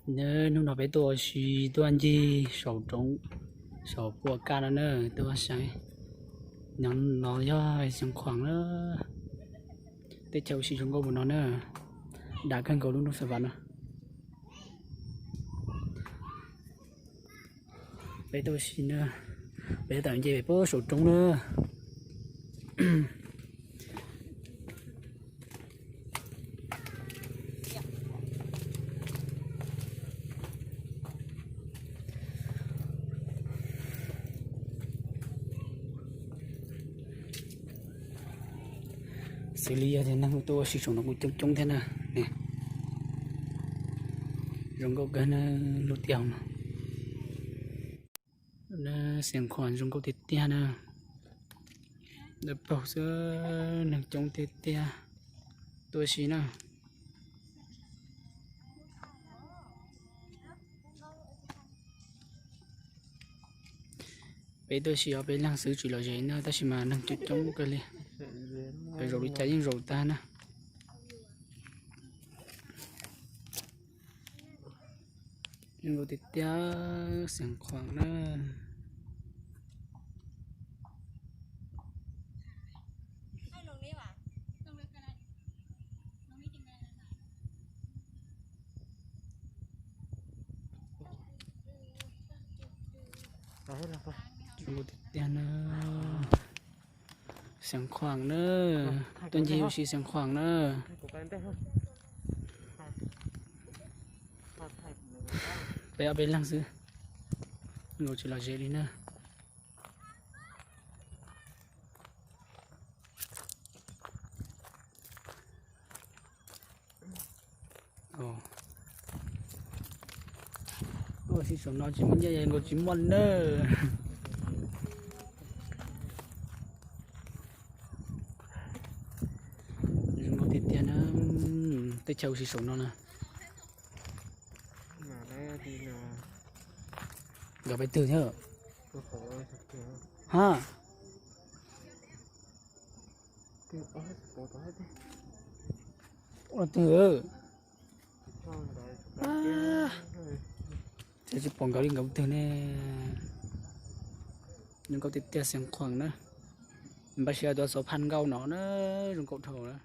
Nyob hnub no peb tuaj ua si tuaj ncig saum roob, saum puas kaj no na, tuaj saib. Nyob no yog Xeev Khuam na, teb chaws ua si zoo nkauj mus no na, dav kawg nkaus lub nroog Xas Vas no. Peb tuaj ua si na, peb tawm nce pem puag saum roob na. Xws li yog tias neeg tuaj ua si saum no kuj coob coob thiab na. Zoo nkauj kawg na, lub tiaj no. Xeev Khuam zoo nkauj tiag tiag na. Dawb paug xwb, neeg coob tiag tiag. Tuaj ua si na. Peb tuaj ua si ob peb leeg xwb tsis lom zem na, tab sis mas neeg coob coob kawg li. Peb zaum li cas yeej zaum tag na. Zoo nkauj tiag tiag, Xeev Khuam na. Zoo nkauj tiag tiag na. Xeev Khuam na. Tuaj ncig ua si Xeev Khuam na. Peb ob peb leeg xwb, nkaus tsis lom zem li na. Tuaj ua si saum no tsis muaj nyiaj nkaus tsis muaj na. Zoo nkauj tiag tiag na, teb chaws ua si saum no na. Nkawd peb twg thiab? Ha, ua twg? Thiab tsis pom nkawd li nkawd twg ne. Zoo nkauj tiag tiag Xeev Khuam na. Npaj siab tuaj xauv phaj nkauj no na, zoo nkauj dhau na.